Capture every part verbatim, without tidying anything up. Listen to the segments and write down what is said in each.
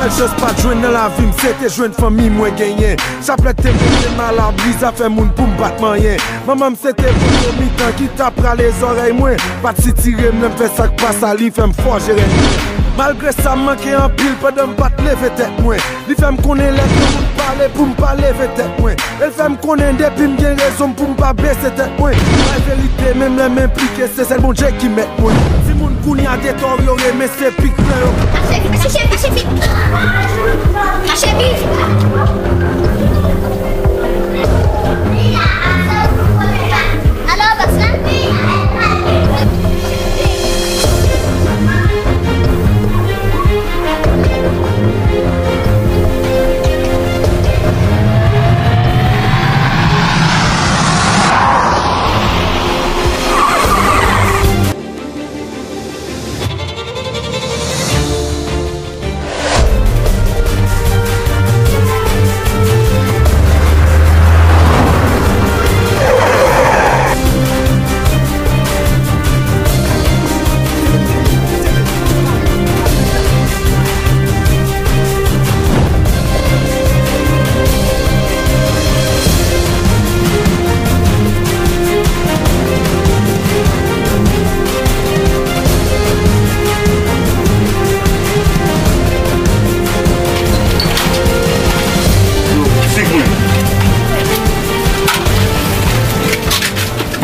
Sèl chans pa t jwenn nan lavi m, se te jwenn fanmi mwen genyen. Chaplèt te mete m alabri, zafè moun pou m pa t manyen. Manman m se te poto mitan ki t ap rale zòrèy mwen. Pa t sitire m lè m fè sa k pa sa, li fè m fòje rèn mwen. Malgre sa, m manke anpil pandan m pa t leve tèt mwen. Li fè m konnen lè granmoun pale pou m pa leve tèt mwen. E l fè m konnen depi m gen rezon m pou m pa bese tèt mwen. Bay verite menm lè m enplike, se sèl Bondye ki mèt mwen. Timoun kounye a deteryore, men se pi gran yo. Kache vit, kache vit, kache vit. Kache vit. Alò, bòs la?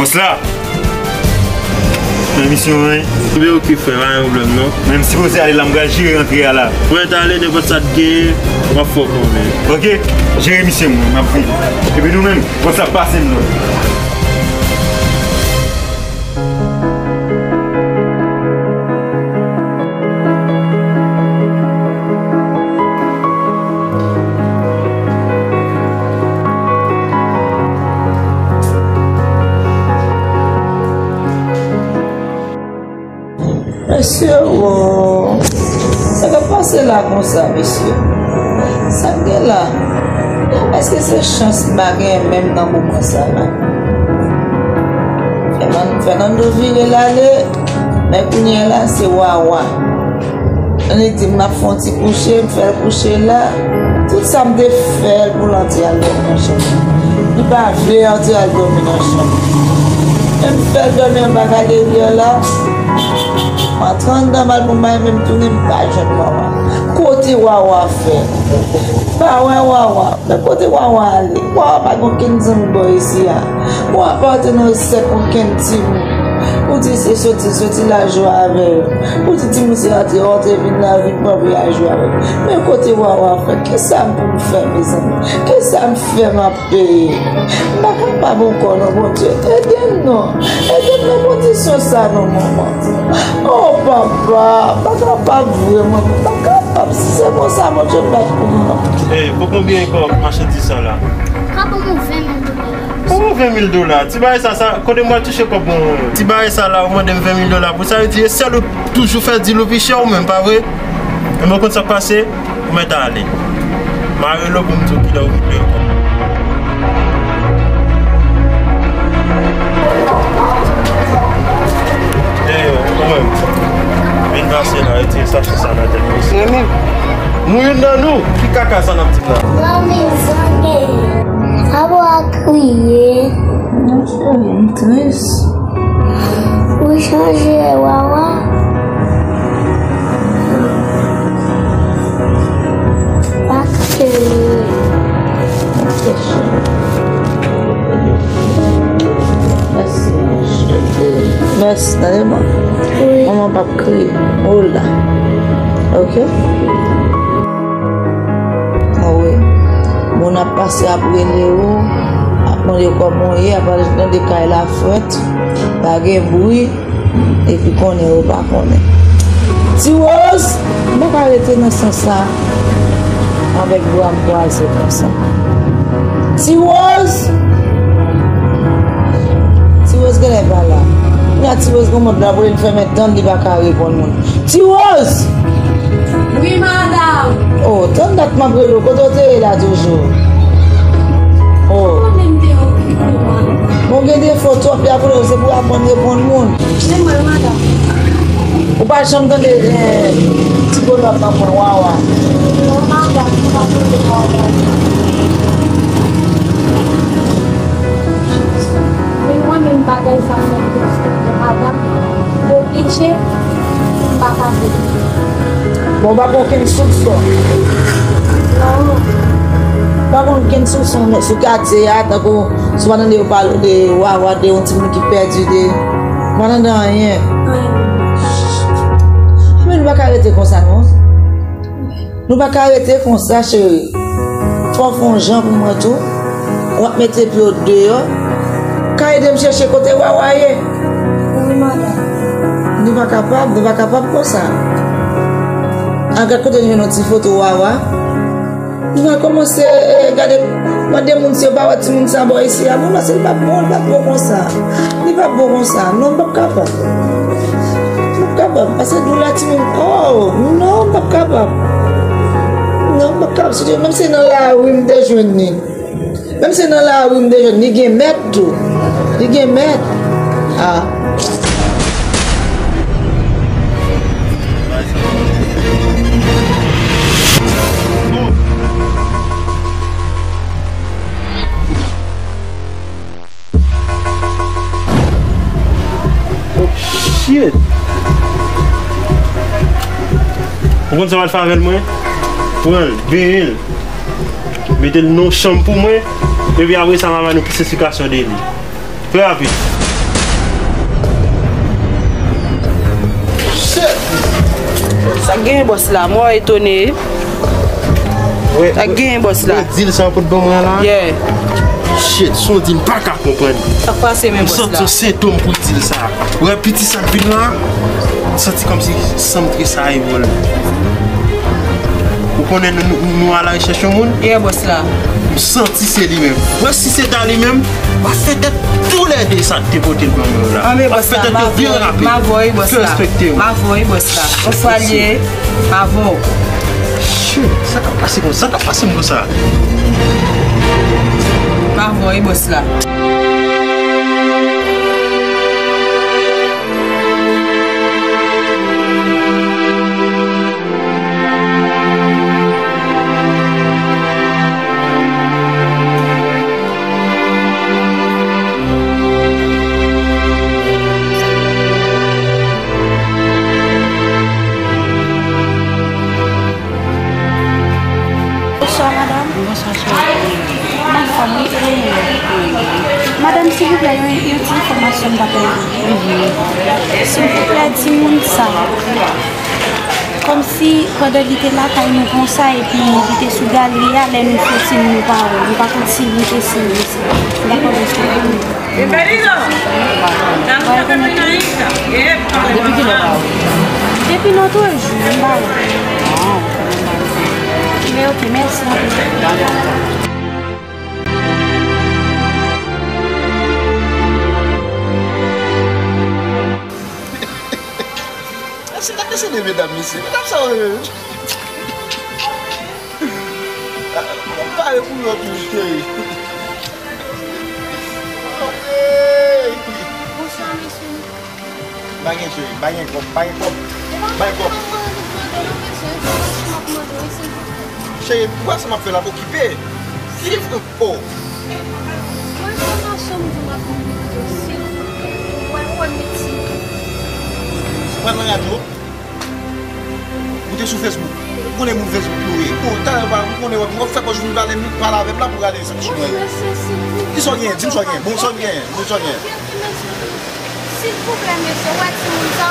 Bòs la! Nan misyon, wi. Oubyen oke, frè, pa gen pwoblèm, non. Men m sipoze ale la, m pral jere rantre a la. Frè, t ale, nenpòt sa t genyen, w ap fè w konnen. Oke, jere misye, mwen, m ap vini. Epi nou menm, bòs la pase m, non. Mesye, wo. Sa k ap pase la konsa, mesye? Sa k gen la? Èske se chans m pa genyen menm nan moman sa la? Fènan-, Fènando vire l ale, men kounye a la, se Wawa. Li di m ap fè yon ti kouche, m fè l kouche la. Tout sa m te fè l pou l antre al dòmi nan chanm li. Li pa vle antre al dòmi nan chanm li. Men m fè l dòmi anba galeri a la. M antre anndan, m al pou m bay men m tounen, m pa jwenn Wawa. Kote Wawa fè? Pa wè Wawa. Men kote Wawa ale? Wawa pa gen okenn zanmi bò isi a. Wawa pa rete nan sèk okenn timoun. Ou di se soti, soti la jwe avè yo. Ou di timoun se rantre, rantre vin la, vin pran pou y al jwe avè yo. Men kote Wawa fè? Kisa m pou m fè, mezanmi? Kisa m fè m ap peye? M pa kapab ankò non, Bondye. Ede m non. Ede m nan kondisyon sa non, manman. Oh, papa, m pa kapab vre, manman. M pa kapab. Si se konsa, Bondye, m pa t pou mwen. Ey, pou konbyen kòb machandiz sa la? Ka ban mwen ven mil dola. Kòman ven mil dola? Ti bagay sa, sa, kote m pral touche kòb mwen? Ti bagay sa la, ou mande m ven mil dola pou sa, vle di, e sèl ou toujou fè dil ou pi chè ou menm, pa vre? Ebyen, ou konn sa k pase? Ou mèt ale. M a rele w pou m di w kilè ou vin peye kòb. Dèyè, ou menm. Vin pase la, retire sachè sa nan tèt misye. Mwen menm. Nou youn nan nou, ki kaka sa n ap di la? Mami, zanmi. Abo a kriye. Non, cheri, m tris. Ou chanje, Wawa? Pa kite li. Mèsi. Mèsi, tande mwen. Wi. Manman p ap kriye. Ou la. Oke? Wi. Moun ap pase ap rele ou, ap mande w kòman w ye, ap al tande kay la frèt, pa gen bri, epi konnen yo pa konnen. Ti Rose, m pa ka rete nan sans sa avèk bra m kwaze konsa. Ti Rose! Ti Rose genlè pa la. Kounye a Ti Rose gen mòd la, pou li fèmen tann, li pa ka reponn moun. Ti Rose! Wi, M ap rele w, kote w te ye la toujou? Oh. Mwen menm te okipe w. Bon, gen defo twòp, y ap rele w, se pou w aprann reponn moun. Men mwen, madanm. Ou pa janm tande, eh, ti bonòm nan pran wawa. Non, madanm, ou pa tande wawa. Men mwen menm, bagay sa fè m respekte madanm. Oblije, m pa ka fè l. Bon, w pa gen okenn soupson. Non. W pa gen okenn soupson sou katye a, tankou si w pa tande yo pale de wawa, de yon timoun ki pèdi, de, w pa tande anyen. Anyen. Men nou pa ka rete konsa, non. Nou pa ka rete konsa, cheri. Fò w fè yon jan pou mwen tou. W ap mete pye w deyò. Ka ede m chèche kote Wawa ye. Wi, madanm. Nou pa kapab, nou pa kapab konsa. A, gad kote nou jwenn yon ti foto Wawa. Nou va kòmanse, eh, gade, mande moun si yo pa wè timoun sa bò isi a. Bon, paske li p ap bon, li p ap bon konsa. Li p ap bon konsa. Non, m p ap kapab. M p ap kapab. Paske doulè timoun, oh, non, m p ap kapab. Non, m p ap kapab. Si, menm si se nan lari m te jwenn li. Menm si se nan lari m te jwenn li, gen mèt tou. Li gen mèt. Ah. Oh, shit! Ou konn sa w al fè avè l, mwen? Pran l, benyen l, mete l nan yon chanm pou mwen, epi apre sa, m a ba nou plis esplikasyon de li. Trè rapid. Shit! Sa k genyen, bòs la? Mwen etone. Sa k genyen, bòs la? Wè dil sa w pot ban mwen an la? Yeah. Shit, se yon dil m pa ka konprann. Sa k pase menm, bòs la? M santi yon sentòm pou dil sa. Wè piti sa k vin la, m santi kòmsi san m trese a e vòlè. Ou konnen nou, nou, nou a la rechèch yon moun? Yeah, bòs la. M santi se li menm. Wè si se ta li menm, w ap fè tèt toulède sa k te pote l ban mwen yo la. Anben, bòs la, m a voye, m a voye, bòs la. Fè w respekte w. M a voye, bòs la. Bonswa, l ye. M a voye. Shit, sa k ap pase konsa? Sa k ap pase m konsa? M a voye, bòs la. Bonswa, madanm. Bonswa, cheri. M anfòm, wi, e ou menm? Madanm, silvouplè, yon, yon ti enfòmasyon m t ap mande. Silvouplè, timoun sa, kòmsi pandan li te lakay nou konsa, epi li te sou galri a, lè nou soti, nou pa wè l. Nou pa konn si li te siyen, si li pa konn si li pa konn. Depi kilè w pa wè? Depi lòt jou, m pa wè. Men oke, mèsi anpil. Mesye, gade mesye de medam, mesye. Medam sa yo, yo. Mwen pare pou yo tou, cheri. Hey! Bonswa, mesye. Pa gen, cheri, pa gen kòb, pa gen kòb. Pa gen kòb. Cheri, ou wè sa m ap fè la, okipe. Silvouplè. Oh. Mwen fè mason m di w ap vin pito, silvouplè. Ou wè, ou wè m met silvouplè. Ou pral nan radyo? Ou te sou Facebook? Ou konnen moun Facebook yo ye. Bon, talè w ap, ou konnen w ap, w ap fè pòz vin pale, pale avè m la pou rale sa k sou mwen. Mesye, silvouplè. Kisa w genyen? Di m sa w genyen. Bon, sa w genyen. Bon, sa w genyen. Silvouplè, mesye, ou wè timoun sa?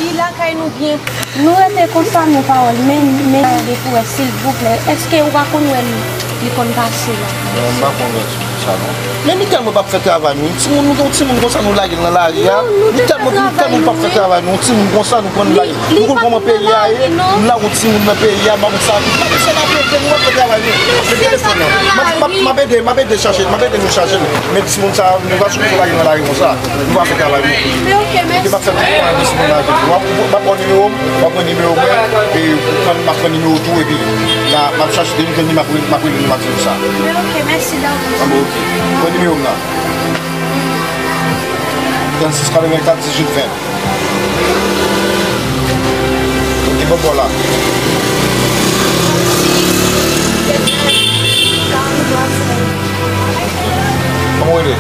Li lakay nou byen. Nou rete konsa, men pawòl, men, men, depi w wè, silvouplè. Èske ou pa konn wè li, li konn pase la? Non, m pa konn wè. Sa non. Men nou tèlman p ap fè travay nou. Timoun, nou gen yon timoun konsa, nou lage l nan lari a. Nou tèlman, nou tèlman p ap fè travay nou. Yon timoun konsa, nou pran l lage. Nou konn kòman peyi a ye. Nou lage yon timoun nan peyi a, m ap sa. M ap sa n ap ede, nou p ap fè travay nou. Men telefòn nan. M ap, m ap, m ap ede, m ap ede chache, m ap ede nou chache l. Men timoun sa, nou pa sipoze lage l nan lari konsa. Nou pa fè travay nou. Ok, m ap fè tout travay pou timoun lage. W ap, w ap pran nimewo m, w ap pran nimewo mwen, e m ap pran nimewo tou, epi la, m ap chache, depi m jwenn li, m ap rele, m ap rele nou, m ap di nou sa. Men ok, mèsi davans. Anben, ok. Pran nimewo m nan. Trannsis katrevenkat dizuit ven. Li bò bò la. Kòman w rele?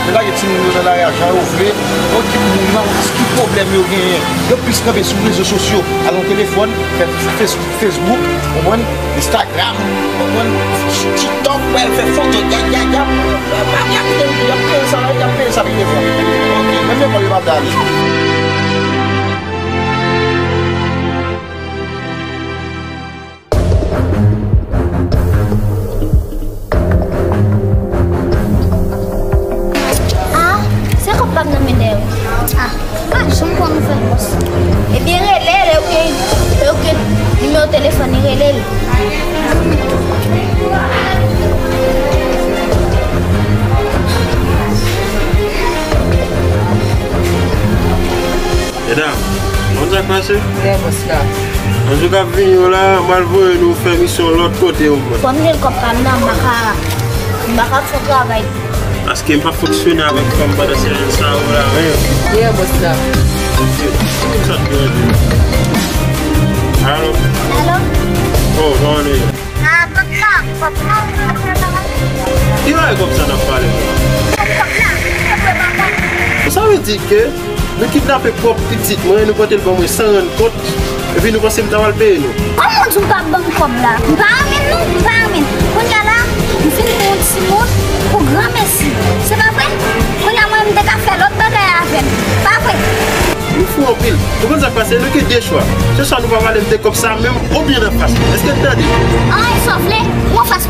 Yo lage timoun yo nan lari a jan yo vle. Yo kite moun nan, ki pwoblèm yo genyen. Yo plis kanpe sou rezo sosyo, al nan telefòn, fè Facebook, Facebook, konprann, Instagram, konprann, TikTok, wè, fè foto, y a, y a, y a, y a, y a peye, y a peye sa, y a peye sa pi devan. Ok, menm lekòl yo pa vle ale. Ah, se kòb pa m nan men dèyè w. Ah, m pa janm konn nouvèl bòs la. Ebyen, rele l, e ou gen, e ou gen nimewo telefòn li, rele l. Medam, ou konn sa k pase? Lè bòs la. Nan jou k ap vini yo la, m al voye nou fè misyon lòt kote yo mwen. Fò m gen kòb pa m nan, m pa ka, m pa ka fè travay. Paske m p ap fonksyone avèk fanm pandan sezon sa yo la menm. Lè bòs la. Sa t gen. Alo? Alo? Oh, kòman nou ye? Ki bagay kòb sa n ap pale la? Sa vle di ke nou kidnape pwòp pitit mwen e nou pote l ban mwen san rann kont, epi nou panse m ta pral peye nou? Kòman w di w p ap ban m kòb la? M pa renmen l non, m pa renmen l. Kounye a la, m fin pran yon timoun pou granmesi. Se pa vre? Kounye a mwen, m te ka fè lòt bagay avè l. Pa vre? Nou fou anpil. Ou konn sa k pase? Nou gen de chwa. Se swa nou pa pale m de kòb sa menm, oubyen n anfas. Èske n tande? Anyen sa w vle, ou anfas.